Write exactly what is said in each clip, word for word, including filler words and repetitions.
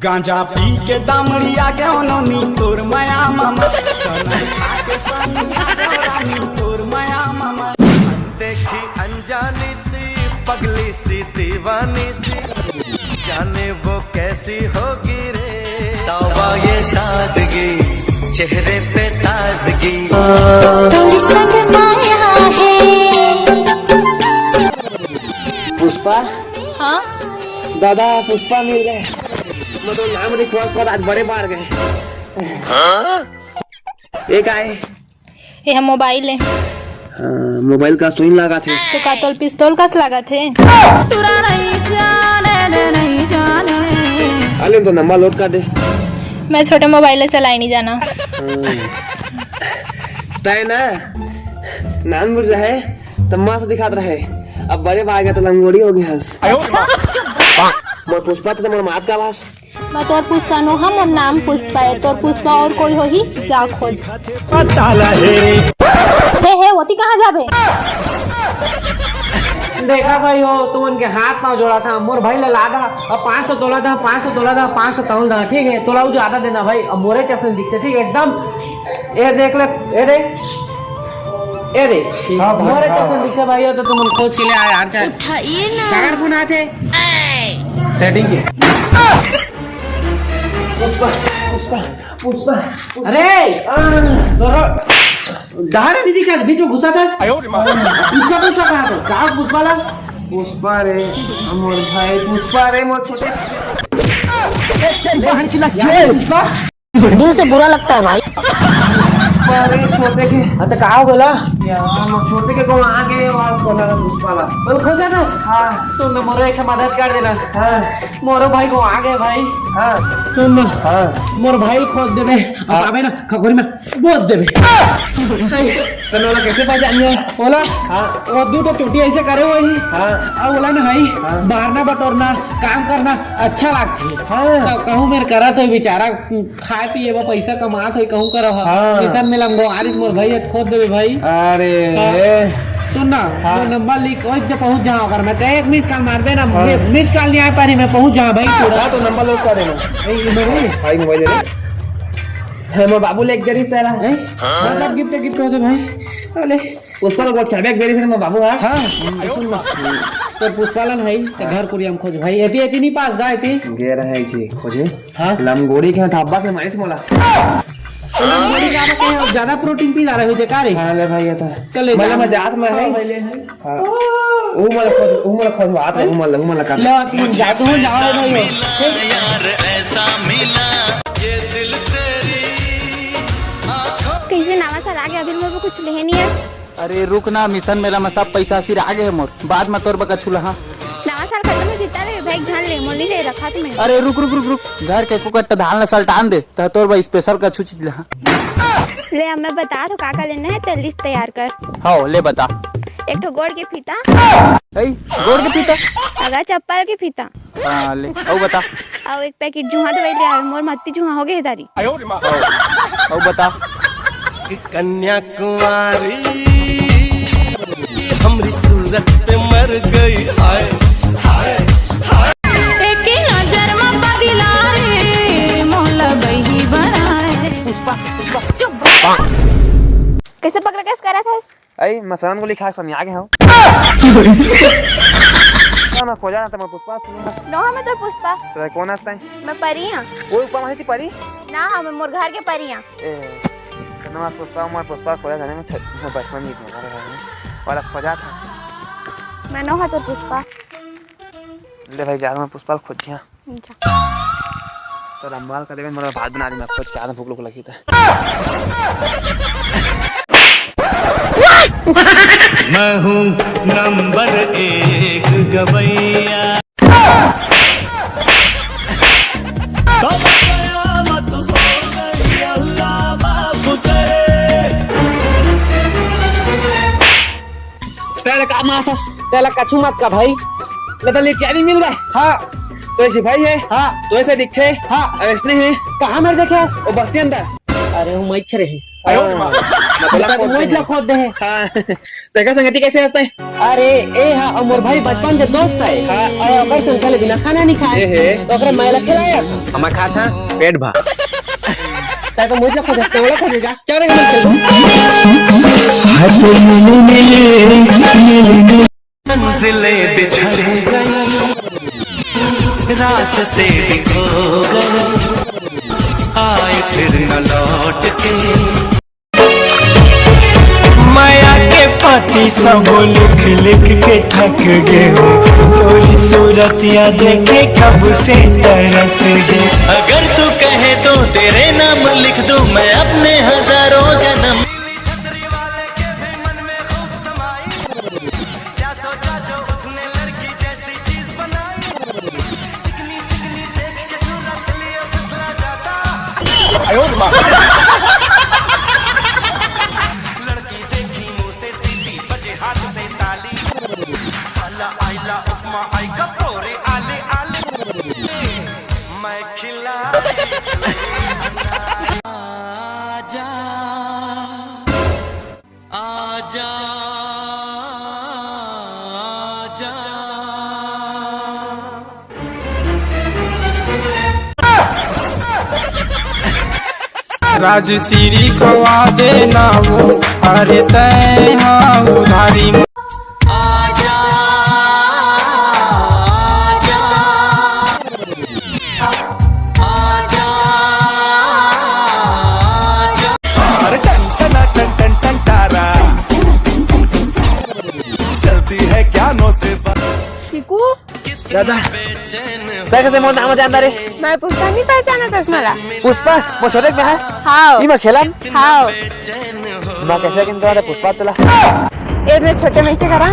गांजा पी के दामड़ी आ गयो नोनी तोर मया मामा। सनई खा के सनई आ गयो रानी तोर मया मामा। देखी अनजानी सी, पगली सी, दीवानी सी, जाने वो कैसी होगी रे। तौबा ये सादगी, चेहरे पे ताजगी। तोर संग माया है। पुष्पा। हाँ? दादा, पुष्पा मिल गए। मतलब नाम रिकॉर्ड कर आज बड़े बाढ़ गए। हाँ? ये का है? ये हम मोबाइल है। हाँ, मोबाइल का सुइन लगा थे। तो का तोल पिस्तौल कस लगा थे? तुरा नहीं जाने, नहीं जाने। अले तो नंबर लोड कर दे। मैं छोटे मोबाइल ले चलाई नहीं जाना। हाँ। तय ना, नान बुझ रहे, तो माँ से दिखात रहे। अब बड़े भाई गए तो लंगोड़ी हो गया हस। अच्छा। मोर पुष्पा तो मोर मात का भास। मैं तोर पुष्पा नो हम, मोर नाम पुष्पा है। तोर पुष्पा और कोई होही, जा खोज। पता लहे। हे, हे, ओती कहाँ जाबे? देखा भाई हो, तुमन के हाथ पाँव जोड़ा था, मोर भाई ला लादा, अब पाँच सौ तोला दा, पाँच सौ तोला दा, पाँच सौ तौल दा, ठीक है? तोला वो ज्यादा देना भाई, अब मोरे चसन दिखते, ठीक है? एकदम, ए देख ले, ए दे, ए दे, हाँ भाई, मोरे हाँ। चसन दिखते भाई हो, तो तुमन खोज के ले आए यार, चाहे उठाइए ना। काकर फोन आते? सेटिंग के। पुष्पा, पुष्पा, पुष्पा। अरे! आ। तोरो डहार नहीं दिखा, बीच में घुसा था। आयो रे माँ। पुष्पा, पुष्पा कहा था? साहब पुष्पा ला। पुष्पा रे, मोर भाई, पुष्पा रे, मोर छोटे। ए, तेरी बहन की लग गई। पुष्पा। दिल से बुरा लगता है भाई। अरे छोटे के। हाँ, तो का हो गला? यार, मैं छोटे के को आगे और बोला था पुष्पा ला। बोल, खोजा था? हाँ। सुन ना, मोरो एक मदद कर देना। हाँ। मोरो भाई को आगे भाई। हाँ। सुन ना। हाँ। मोर भाई खोज देबे। अब हाँ। आबे ना, खखोरी में बोल देबे। तो नोला कैसे पहचान गया? ओला? हाँ। वो दू तो चोटी ऐसे करे हुए ही। हाँ। अब ओला ना भाई, हाँ। मारना बटोरना, काम करना अच्छा लगथे। हाँ। तो कहूँ मेरे करा तो बेचारा खाए पिए बर पैसा कमात होई, कहूँ करा हो। हाँ। मिशन में लंगो आरिस मोर भाई, आज खोद देबे भाई। अरे। हाँ। सुन ना, हाँ। वो नंबर लिख, ओए, तो पहुँच जाओ अगर मैं, तो एक मिस कॉल मारबे ना, हाँ। मिस कॉल नहीं आ पा रही, मैं पहुँच जाऊँ भाई, हाँ, पूरा। हाँ, तो नंबर लोड कर देना। ए, ये मोबाइल है? भाई, मोबाइल दे दे। है, मैं बाबू ले एक देरी साला। हैं? मतलब गिफ्ट, गिफ्ट होते भाई। अले। उसका तो गोट चढ़बे एक देरी से मैं बाबू, हाँ? हाँ। सुन ना। तो पुष्पालन है, तो घर कुरिया में खोज भाई। एती, एती नहीं पास गा, एती। गे रहे जी, खोजे। हाँ। लंगोड़ी के ढाबा से मारिस मोला। तो लंगोड़ी का आप कहे, ज्यादा प्रोटीन पी जा रहे हो, का रे? हाँ, ले भाई, ये तो है। तो ले मतलब जा। मैं जात में है। हाँ, भाई, ले ले। हाँ। वो मला खोज, वो मला खोज, बात है, वो मला, वो मला कर। ले, तुम जा, तुम जाओ, ले भाई, हो। ठीक? यार, ऐसा मिला, ये दिल तेरी आँखों। कैसे नवा साल आ गया, अभी मेरे को कुछ लेहे नहीं है। अरे रुक ना, मिशन मेला में सब पैसा सिरा गे हे मोर, बाद में तोर बका छुला। हाँ। नवा साल खत्म हो जीता रे भाई, ध्यान ले, मोली ले रखा तुम्हें। अरे रुक, रुक, रुक, रुक, घर के कुकट धान ला सलटान दे, त तोर बा स्पेशल का छुचित ले। हाँ। ले, अब मैं बता तो का का लेना है, ते लिस्ट तैयार कर। हाँ, ले बता। एक ठो गोड़ के फीता। ए, गोड़ के फीता? अगा चप्पल के फीता। हाँ, ले, अउ बता। अउ एक पैकेट जुहा दवाई ले आवे, मोर मत्ती जुहा हो गे हे दारी। अउ, अउ बता। कि कन्याकुमारी हमरी सूरत पे मर गई, हाय, हाय, हाय। एक नजर में पगला रे, मोला बही बनाए। पुष्पा, पुष्पा। चुप। कैसे पकड़ के करा था? अई, मसरन गोली खा के सनिया गे हव। ना, ना, खोजा ना, त मैं पुष्पा सुनूंगा। नोहा मैं तोर पुष्पा। तो कौन हस तैं? मैं परी हूँ। कोई ऊपर माही थी परी? ना, हाँ, मैं मोर घर के परी हूँ। ए, तो नमस पुष्पा, मैं पुष्पा खोजा जाने में छ-, मैं बचपन में इतना सारा है। वाला खोजा था। मैं नोहा तोर पुष्पा। ले भाई, जा मैं पुष्पा खोजिया। जा। तो लंबा कर देबे, मोला भात बना दे, मैं खोज के आधा भूख, भूख लगी त। मैं हूँ नंबर एक गवैया। कब कयामत हो गई, अल्लाह माफ करे। तेला का मासस, तेला कछु मत का भाई। ले तो लिटियानी मिल गए। हाँ। तो ऐसे भाई है। हाँ। तो ऐसे दिखते। हाँ। अब ऐसने है। कहाँ मेरे देखे हस? वो बस्ती अंदर। अरे वो मैच रही। हाँ। मतलब, मोहित ला खोद दे हे। हाँ। तेकर संगति कैसे हंसता है? अरे, ए हा, अउ मोर भाई बचपन के दोस्त है। हाँ। अउ ओकर संग चले बिना खाना नहीं खाए। ए हे। तो ओकरे मैं ला खिलाया था। हमार खा था, पेट भर। तै तो मोहित ला खोद दे, तोला खोद देगा। चल रे, हम खेलबो। हाथ मिले, मिले, मिले, मिले। मंजिलें बिछड़ गई, रास्ते भी खो गए, आए फिर न लौट के। माया के पाती सब लिख लिख के थक गए हो, तोरी सूरतिया देखे कब से तरस गए। अगर तू कहे तो तेरे नाम लिख दूं मैं अपने हजारों जन्म। राजश्री को आ देना वो, अरे तय हाँ उधारी। अरे टन टना टन टन टन तारा, चलती है क्या नौ से बारह। चीकू। दादा, तै कैसे मोर नाम जानता रे? मैं पुष्पा नहीं पहचाना था तुम्हारा। पुष्पा, वो छोटे में है? हाँ। ई में खेलन? हाँ। मैं कैसे किन तुम्हारे पुष्पा तुला? ए रे छोटे में से करा।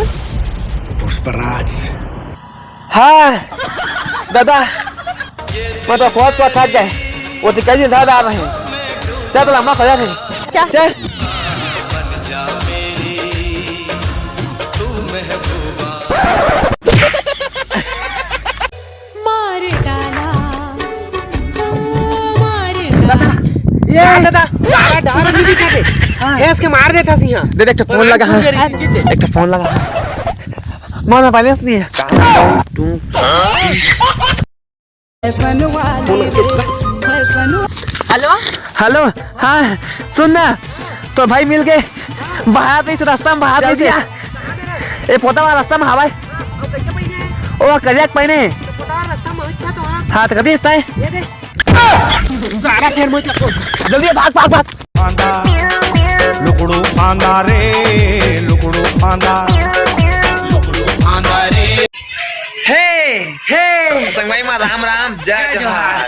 पुष्पराज। हाँ, दादा, मैं तो फौज को थक गए। वो तो कई दिन ज्यादा आ रहे हैं। चल, तो लम्बा खो जाते हैं। क्या? चल। मार डाला, मार डाला। ये दादा, सारा डाल भी दिखा दे। हाँ। भैंस के मार देता सी यहाँ। दे, देख, तो फोन लगा। हाँ। एक तो फोन लगा। मामा, बैलेंस नहीं है। हेलो। हेलो, हाँ, सुन ना, तोर भाई मिल के बहात रहिस, रास्ता में बहात रहिस। ए, पोता वाला रास्ता में हवय। ओ, करिया के पहिने। हाँ, तो कति इस ताई? सारा फेर मत लगो। जल्दी भाग, भाग, भाग। फांदा, लुकड़ू फांदा रे, लुकड़ू फांदा, लुकड़ू फांदा रे। हे, हे, संगवारी मा राम राम, जय जय जोहार। जोहार।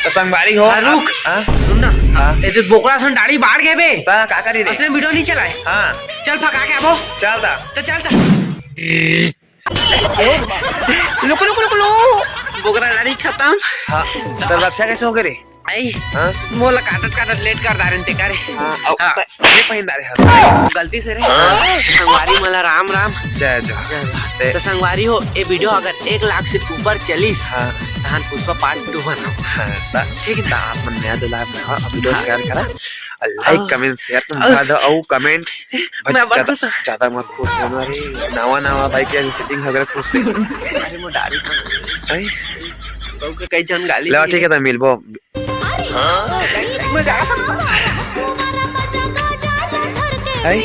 तो संगवारी हो, हाँ, रुक। आप, हाँ? सुन ना, हाँ। ये तो बोकरा सन दाढ़ी बाढ़ गए बे। हाँ, का करी रे? असली वीडियो नहीं चलाए। हाँ। चल फका के आबो। चल ता। तो चल ता। ए, लुक, लुक, लुक, लुक। बोकरा दाढ़ी खत्म। हाँ, तो रक्षा कैसे हो गए रे? आई, हाँ? मोला काटत काटत लेट कर डारेन ते का रे। हाँ, अब हाँ। ये पहिन डारे हस। गलती से रे। हाँ। संगवारी मला राम राम। जय जय। जय जय। ते तो संगवारी हो, ये वीडियो अगर एक लाख से ऊपर चलिस, हाँ। तहन पुष्पा पार्ट टू बनाओ। हाँ, ता, ठीक है ना? ता आप मन नया दुलार बनाओ, अब वीडियो हाँ। शेयर करा, लाइक, हाँ। कमेंट, शेयर तुम हाँ। बता दो, अउ कमेंट मैं बहुत ज्यादा, खुश हूँ। ज्यादा मत खुश होना रे, नवा नवा भाई के सेटिंग वगैरह खुश से। अरे, मोर दाढ़ी का। हैं? बहू के कई जन गाली ला, दिए। ठीक है, तो मिलबो। हैं?